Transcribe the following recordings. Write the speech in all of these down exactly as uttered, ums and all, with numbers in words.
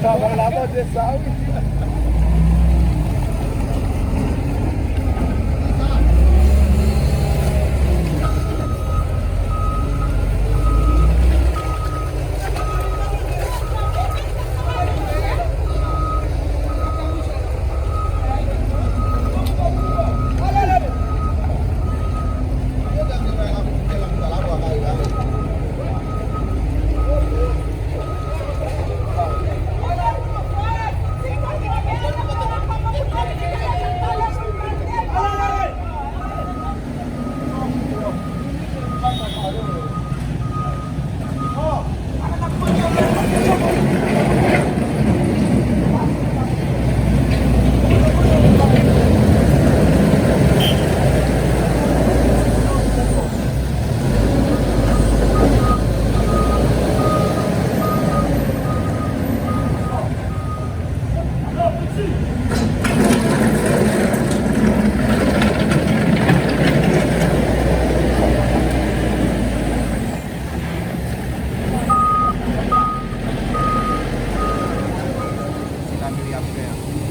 Travay la mande sa, wi.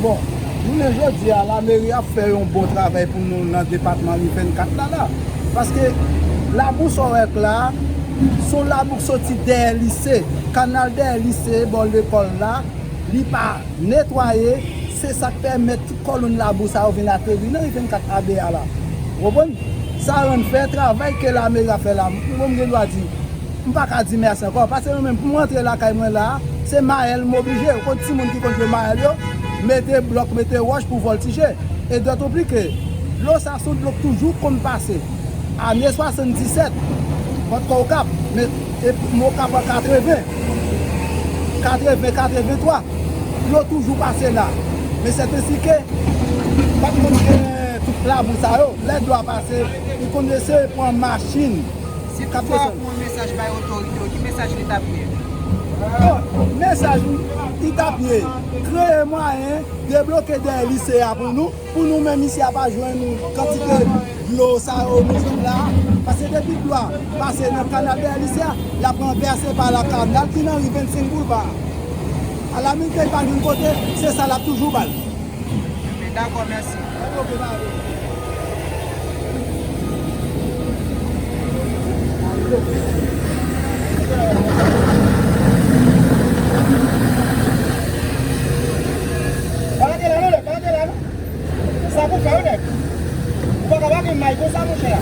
Bon, jounen jodi a, lameri ap fè yon bon travay pou nou nan depatman Ri vennkat la, la. Paske labou sa w wè k la, se yon labou k soti dèyè lise, kanal dèyè lise, bò lekòl la, li pa netwaye, se sa k pèmèt tout kòlonn labou sa yo vin ateri nan Ri vennkat A B A la. Ou konprann? Sa rann fè travay ke lameri ap fè la, mwen m gen dwa di, m pa ka di mèsi ankò, paske mwen menm, pou m rantre lakay mwen la, se mayèl m oblije. Ou konn timoun ki konn jwe mayèl yo, mete blòk, mete wòch pou vòltije. E dòt oblike, dlo sa se yon dlo k toujou konn pase. Ane swasanndisèt, Fòt Okap, men, e, m Okap an katreven, katreven, katreventwa, dlo toujou pase la. Men sèt ensi ke, pa t konn gen tout Labou sa yo, lè dlo a pase, li konn eseye pran machin k ap desann. Si toutfwa pou yon mesaj bay otorite yo, ki mesaj li t ap ye? Bon, mesaj li t ap ye, kreye mwayen, debloke dèyè lise a pou nou, pou nou menm isi a pa jwenn kantite dlo sa yo nou jwenn la. Paske depi dlo a pase nan kanal dèyè lise a, l ap ranvèse pa la kanal ki nan ri vennsenk boulva a. Alamilite li pa jwenn kote, se sa l ap toujou ba l. Dakò, mèsi. Pa rete la non, nèg, pa rete la non. Sa pou fè yo, nèg. Ou pa ka pa gen may konsa, monchè.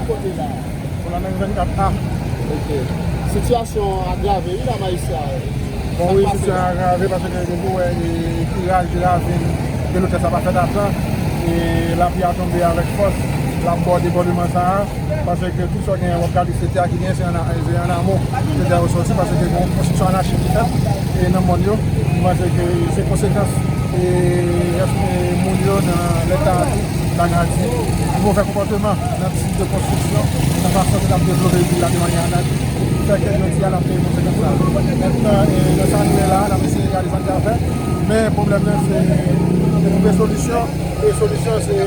Kote la? Pou la nan vennkat a. Ok. Sitiyasyon an agrave, wi, la, majistra. Bon, wi, sitiyasyon an agrave paske nou wè, e, kiraj de ravin de lotès la pa fèt a tan. E lapli a tonbe avèk fòs, l ap bò debòdman sa a. Paske tout sa w genyen, w ap gade se tè a ki genyen, se an, se an amon ke tè yo soti, paske gen yon konstriksyon anachik ki fèt, e, nan mòn yo. M panse ke se konsekans, e, e, moun yo nan leta la nati, movè konpòteman nan tip de konstriksyon, nan fason ke n ap devlope vil la de manyè anachik, ki fè ke jodi a n ap peye konsekans sa a. Mentnan, e, nan sa nou ye la, n ap eseye gade sa n ka fè, men pwoblèm nan se, se twouve solisyon, e solisyon se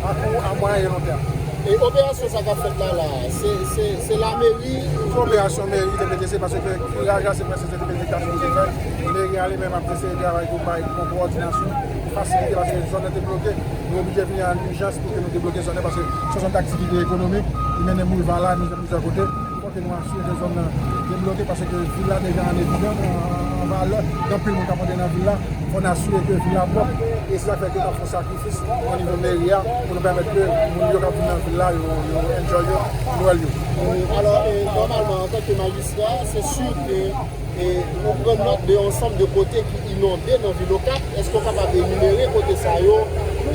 a kou, a mwayen e lon tèm. E operasyon sa k ap fèt la, la, se, se, se lameri? Se operasyon meri, T P T C, paske kiraj la, se prèske se T P T C ki ta sipoze fè. Meri a li menm ap eseye travay pou bay yon kowòdinasyon, pou fasilite, paske zòn nan te bloke. Nou oblije vini an ijans pou ke nou debloke zòn nan, paske se yon zòn daktivite ekonomik, li mennen boulva la, nou plizyè kote. Fò ke nou asire ke zòn nan debloke, paske vil la deja an evidans, an, an valè. Gen anpil moun k ap antre nan vil la. Fò n asire ke vil la pwòp. E se sa k fè ke n ap fè yon sakrifis o nivo meri a pou nou pèmèt ke moun yo k ap vin nan vil la, yo, yo enjoy yo, Nwèl yo. E, alò, e, nòmalman, antanke majistra, se si ke, e, ou pran nòt de yon ansanm de kote ki inonde nan vil Okap. Èske w kapab enimere kote sa yo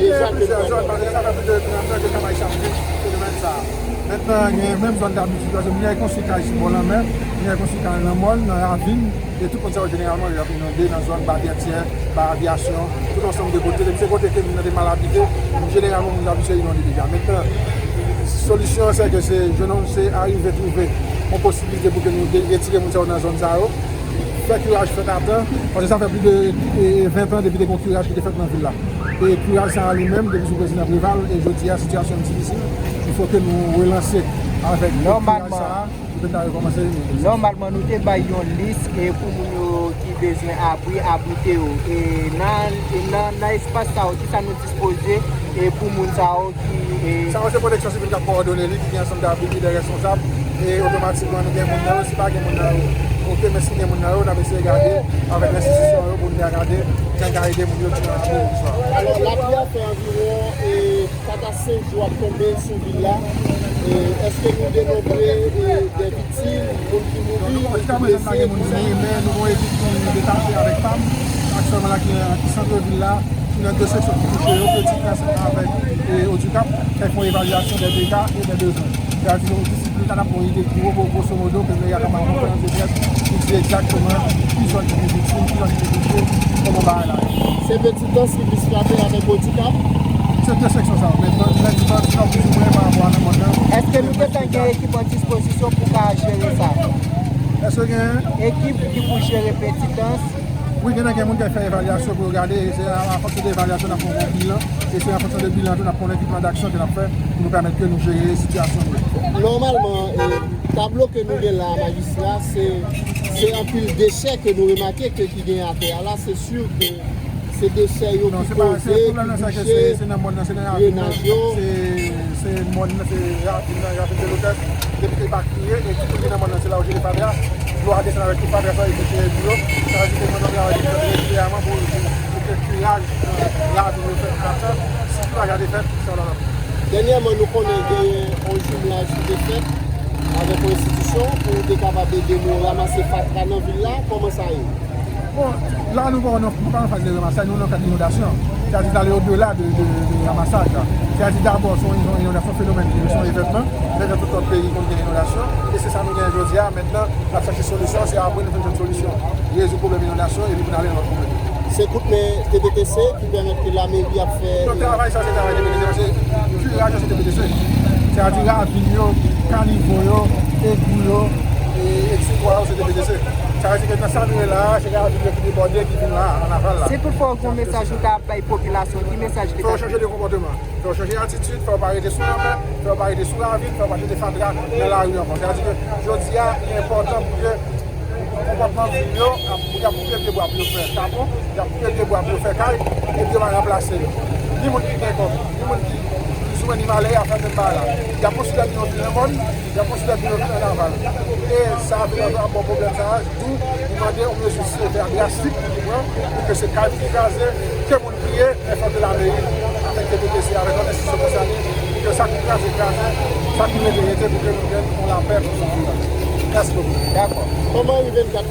deja ke nou wè? Gen plizyè zòn, paske sa fè plis de trant an ke travay sa ap fèt, fenomèn sa a. Mentnan, gen menm zòn dabitid, paske moun yo konstwi kay sou bò lanmè, moun yo konstwi kay nan mòn, nan ravin, e tout moun sa yo jeneralman yo ap inonde nan zòn Ba Vètyè, Ba Avyasyon, tout ansanm de kote. Depi se kote ke moun nan te mal abite, jeneralman moun yo abitye inonde deja. Mentnan, solisyon an se ke se, je non, se arive twouve yon posiblite pou ke nou de-, retire moun sa yo nan zòn sa yo. Fè kiraj fèt a tan, paske sa fè plis de, e, ven tan depi te gen yon kiraj ki te fèt nan vil la. E kiraj sa a li menm, depi sou prezidan Preval, e jodi a, sitiyasyon an difisil. Il fò ke nou relanse avèk kiraj sa a, pou ke n ta rekòmanse. Nòmalman, nou te bay yon lis, e, pou moun yo ki bezwen abri, abrite yo. E nan, e nan, nan espas sa yo, kisa nou dispoze, e, pou moun sa yo ki, e, sa yo se Pwoteksyon Sivil k ap kowòdone li, ki gen ansanm de abri, de responsab, e otomatikman nou gen moun nan yo, si pa gen moun nan yo, oke, men si gen moun nan yo, n ap eseye gade avèk enstitisyon yo pou n ta gade jan n ka ede moun yo ki nan abri pwovizwa. Alò, lapli a fè anviwon, e, kat a senk jou ap tonbe sou vil la. E, èske nou denonbre, e, de viktim, moun ki mouri, moun ki blese, tout sa? Non, nou, jiskaprezan, nou pa gen moun ki mouri, men nou gen yon ekip ki detache avèk pam, aktyèlman la ki, ki sant vil la, ki nan de seksyon ki touche yo, Petit Prince avèk, e, Odikap, fè yon evalyasyon de dega e de bezwen. Sètadi, nou, disi plis ta, n ap gen yon ide ki wo, gwo-, gwoso modo, ke meri a kapab fè yon konferans de près pou di egzakteman ki zòn ki pi viktim, ki zòn ki pi touche, kòman bagay la ye. Se Petit Anse ki plis frape avèk Odikap? Se de seksyon sa yo, men nan, nan dimansyon plizoumwen pa rapò a nan mòn nan. Èske nou gentan gen ekip an dispozisyon pou ka jere sa? Èske gen? Ekip ki pou jere Petitans? Wi, gentan gen moun ki fè evalyasyon pou yo gade, e se a, a fonksyon de evalyasyon n ap fè yon bilan, e se an fonksyon de bilan tou n ap konnen ki plan daksyon ke n ap fè pou nou pèmèt ke nou jere sitiyasyon nou. Nòmalman, e, tablo ke nou gen la, majistra, se, se anpil dechè ke nou remake ke ki gen atè a la, se si ke se dechè yo ki koze, ki biche, drenaj yo. Se mòn nan, se ravin nan, ravin de Lotès. Depi ke evakiye, e tout moun ki nan mòn nan, se la yo jete fatra. Dlo a desann avèk tout fatra sa yo, epi jere dlo. Sa vle di ke mòn nan travay regilyèman pou, pou ke kiraj, e, ravin yo fèt atan. Si kiraj la te fèt, sa la. Dènyèman, nou konnen genyen yon jimlaj ki te fèt avèk yon enstitisyon pou te kapab ede nou ranmase fatra nan vil la. Kòman sa ye? Bon, la nou pa nan, nou pa nan faz de ramasaj, nou nan kad inondasyon. Sètadi n ale odela de, de, de ramasaj la. Sètadi dabò se yon, yon inondasyon fenomèn ki se yon evènman, men nan tout lòt peyi konn gen inondasyon, e se sa nou genyen jodi a. Mentnan, n ap chache solisyon, se apre nou fin jwenn solisyon, rezoud pwoblèm inondasyon, epi pou n ale nan lòt pwoblèm. Se kout men T P T C ki pèmèt ke lameri ap fè. Non, travay sa se travay T P T C, paske kiraj yo se T P T C. Sètadi ravin yo, kanivo yo, egou yo, e, etsetera yo se T P T C. Sa vle di ke nan sa nou ye la a, se ravin yo ki debòde, ki vin la a, an aval la. Si toutfwa w gen yon mesaj ou ta ap bay popilasyon, ki mesaj li ta? Fò yo chanje de konpòteman. Fò yo chanje atitid, fò yo pa rete sou lanmè, fò yo pa rete sou ravin, fò yo pa jete fatra nan lari ankò. Sètadi ke jodi a, li enpòtan pou ke konpòtman vil yo, ap, y ap koupe pye bwa pou yo fè kapon, y ap koupe pye bwa pou yo fè kay, epi yo pa ranplase yo. Ni moun ki gen kòb, ni moun ki plizoumwen ni malere ap fè menm bagay la. Y ap konsidere nou yon vil nan mòn, y ap konsidere nou yon vil nan aval. E sa vin ap ba pwoblèm sa a, tou, nou mande yon mezi sevè, drastik pou ki pran, pou ke se kay ki kraze, ke moun kriye, men fòk ke lameri avèk T P T C, avèk lòt enstitisyon konsène, pou ke sa ki kraze, kraze, sa ki rete, rete, pou ke nou jwenn yon lapè pou sou vil la. Mèsi bokou. Dakò. Kòman rive n kat la?